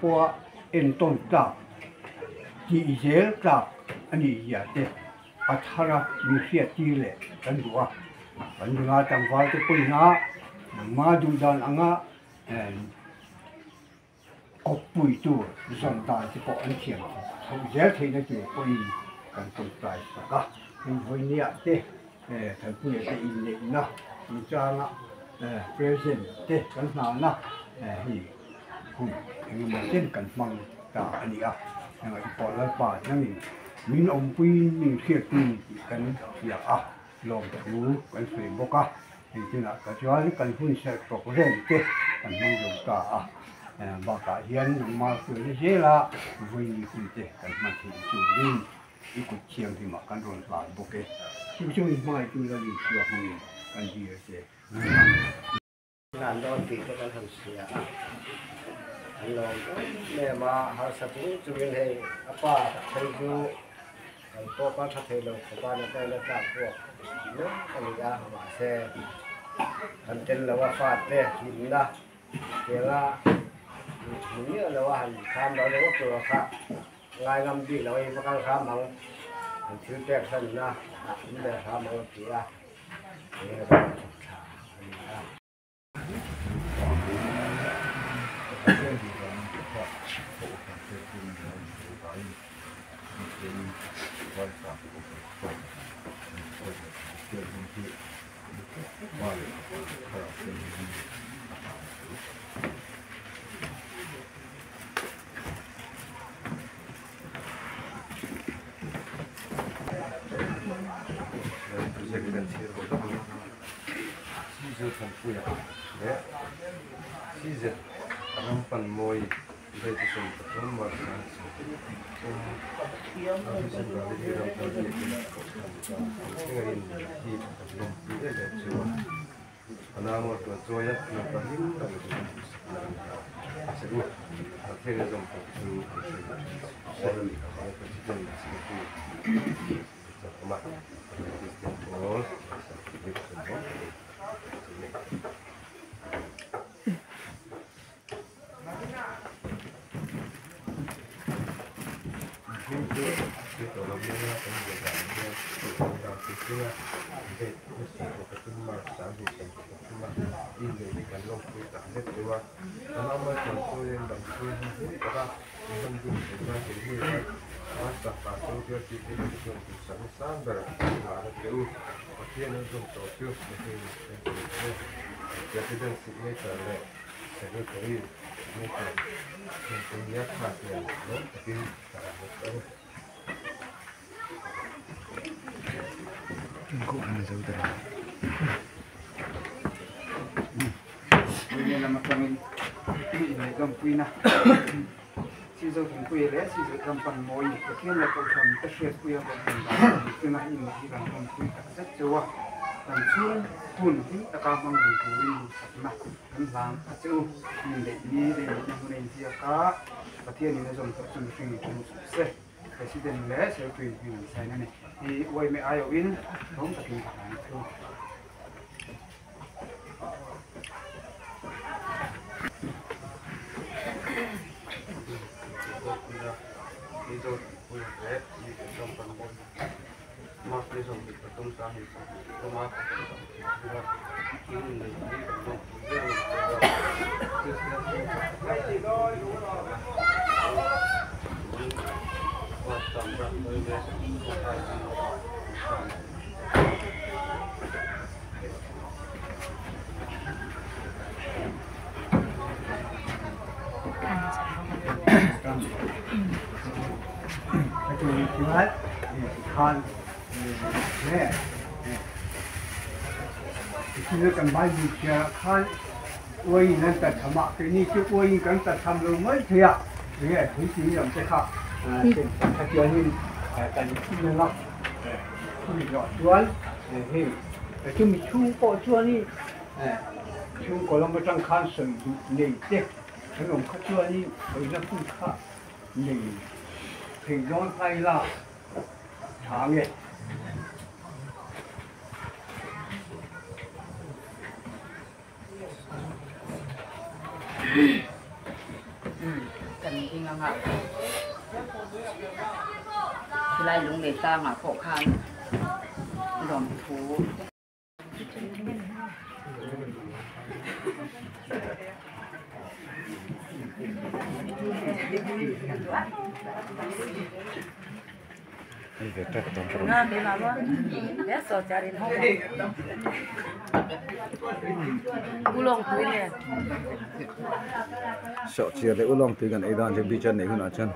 pawha entawn tlak tih zel tlak a nih zia te a thar a, min hriat tir leh kan duh a. Kan nula tlangval te pawhin a nangma duh dan anga Kawppui tur zawn dan te pawh an thiam chhoh zel theihna tur pawhin kan tawngtai sak a. Heng vawinia te Thanpuia te inneihna chungchanga present te kan hnana hei hun engemaw chen kan hmang ta a ni a. Heng i pawh Lalpa nangin min awmpuiin min hriatpui tih kan hria a. Lawmthu kan sawi bawk a, engtinah ka chuan kan hun serh program te kan hmang zo ta a, bakah hian nangmah hruaina zela vawiini hun te kan hman theih turin i kut thianghlimah kan rawn hlan bawk e. Chu chu min hmangaihtu Lalisua hmangin kan dil che. Hlan dawn tih te kan han hria a, an lawm em em a, harsa chung chungin hei a pa phei chu kan pawh ka tha thei lo khawp a, nata ina tlak buak mek a ni a, mahse kan tel lo a fate hlimna tianga hmu miah lo a han kham lo ringawt tur kha ngai ngam bik lo a, i va kal hram ang, an thil pek hranna ah awm ve hram ang a ti a. Kan Bible chhiarah khan uaiin an ta tham a, keini chu uaiin kan ta tham lo mai thei a, enge thingpui lam te kha khatiangin kan in ang a, chumi zawh chuan hei chumi chhung pawh chuanin chhungkaw lam atang khan sawi duh nei te kan awm kha chuanin sawina hun kha nei thei dawn ta ila tha nge. Kan ding anga khilai lunglei tlangah pawh khan lawmthu Sawhchiar leh ulawng tui kan ei dan chu beach a neih hunah chuan.